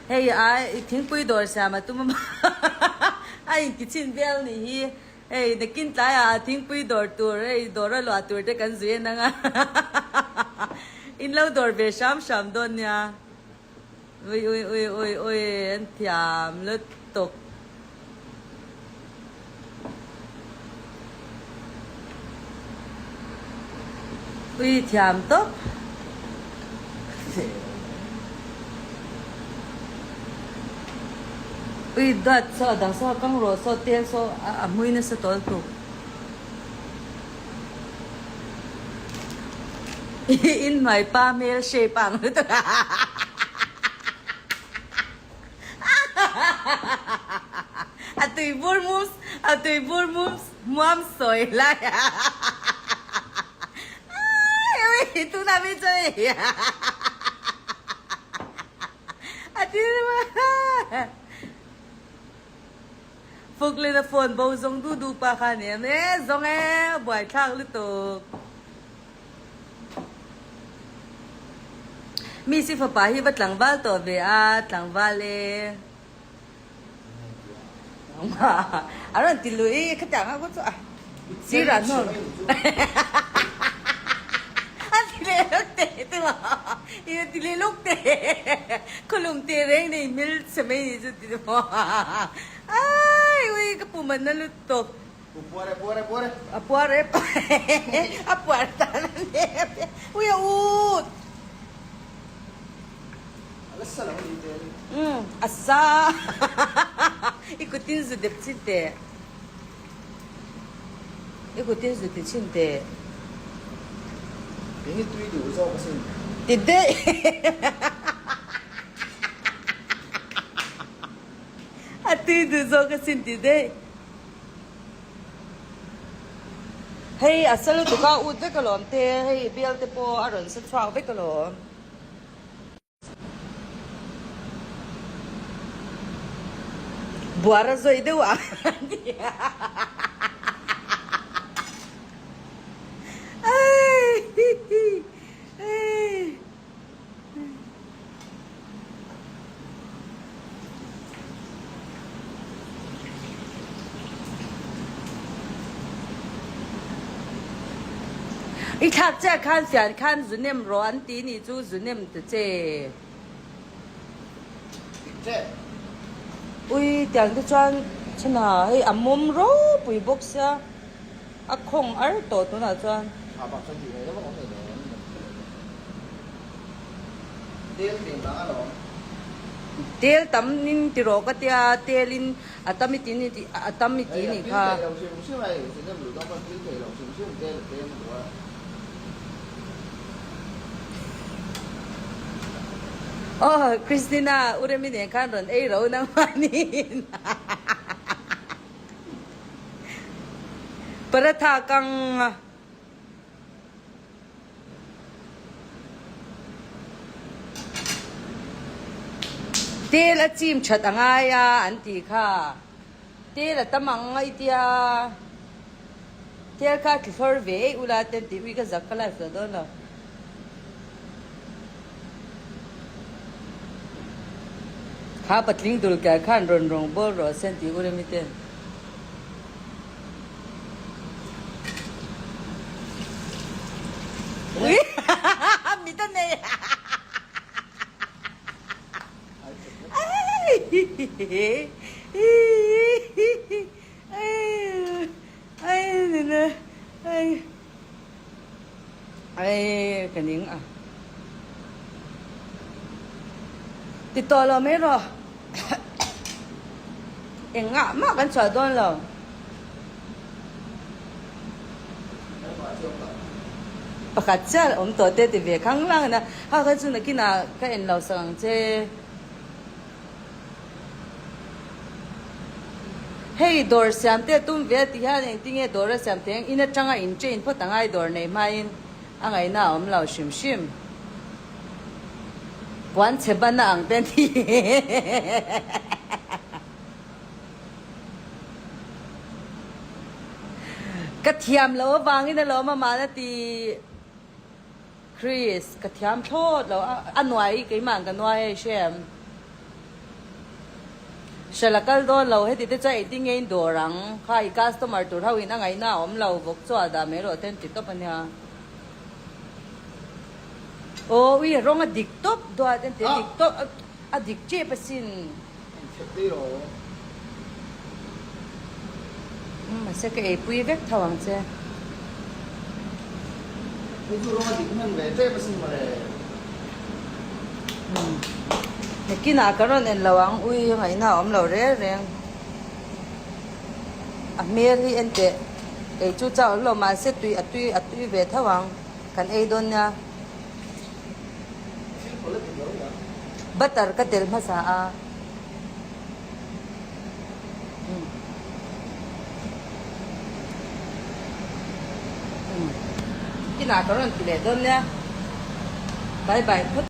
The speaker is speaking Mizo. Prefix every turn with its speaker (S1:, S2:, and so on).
S1: Hei a thingpui dawr siam a tum a a inti chhin vel nih hi. Hei nakin tlaiah thingpui dawr tur hei dawr a luah tur te kan zui en ang a in lo dawr ve hram hram dawn nia. Ui ui ui ui ui an thiam lutuk. Ui thiam tawp. Ui duat saw a dang saw a kang rawh saw tel saw a hmui nasa tawl tuk. In hmai pa hmel shape a ang lutuk. A tui bur mum a tui bur mum muam sawi lai ai tunah mi chu hei a ti Fuklen a phone bo zawng du du pa kha a ni em e zawng e a buaithlak lutuk. Mi si fapa hi va tlangval tawh ve a, tlangval e. A rawn ti lui khatiang a chu a sir ah hnawl a ti leh lawk teh te maw i ti leh lawk teh khawlum teh reng nei hmel chhe mai ni chu ti maw ai ui ka pum an na lutuk.
S2: Puar e puar e puar e.
S1: A puar e a puar tan a ni ui a ut.
S2: A la sa lo a ni te.
S1: Umm a sa i kutin zu dep chin teh i kutin zu ti chin teh.
S2: Eng i tui duh zawk asin.
S1: Ti daih. A tui duh zawk asin ti daih. Hei a sa lutuk a ut vek alawm te hei bial te pawh a rawn sa chhuak vek alawm. Buara zawi deuh ang a ni a. I thlak chiah khan fian khan zu nem rawh an ti nih chu zu nem ta che. Ui tiang te chuan chhana hei a mawm ropui bawk sia a khawng ar tawh tunah chuan.
S2: Tel tlem ang alawm.
S1: Tel tam in ti rawh ka tia, tel in a tam i ti ni tih a tam i ti nih kha.
S2: Hei a pil thei lo hrim hrim hei, zinem luh dawn pawn pil thei lo hrim hrim tel a tlem duh a.
S1: Aw Christina u Remi nen khan rawn ei ro nangmahniin. Paratha kang. Tel a chim that a ngai a an tih kha. Tel a tam ang i tia. Tel kha thli thlawr ve eih ula te an tih ui ka zak ka live lo dawn lo. Kha patling dul ker khan rawn rawng bawl rawh se an tih ur emi ten. Mit a nei Ka ning a ti tawh lo mai rawh. Engah mah kan chhuah dawn lo. Pakhat chiah awm tawh te ti ve khang lang ina ha kha chu nakinah ka en lo sak ang che. Hei dawr siam te tum ve ti hian engtinge dawr a siam thei ang in atanga in train phawt angai dawr nei hmain a ngaihna a awm lo hrim hrim. Puan chhe ban a ang te ni. Ka thiam lo avangin alawm amah a ti Chris, ka thiam thlawt lo a, a nuai keimah ang ka nuai hei hrem. Hralh a kal dawn lo, heti te chuan engtin nge in dawr ang? Kha i customer tur ho in a ngaihna a awm lo, vawk chu a dah mai rawh ten ti tawp a nia. Aw ui a rawng a dik tawp duat en ti a dik tawp a dik tep asin. Mahse ka eipui vek tho ang che. Nakinah ka rawn en lo ang ui ngaihna a awm lo reng reng. A hmel hi en teh ei chu chauh lo mahse tui a tui a tui ve tho ang kan ei dawn nia. Butter ka tel hmasa a. Kinah ka rawn ti leh dawn nia. Bye bye phawt.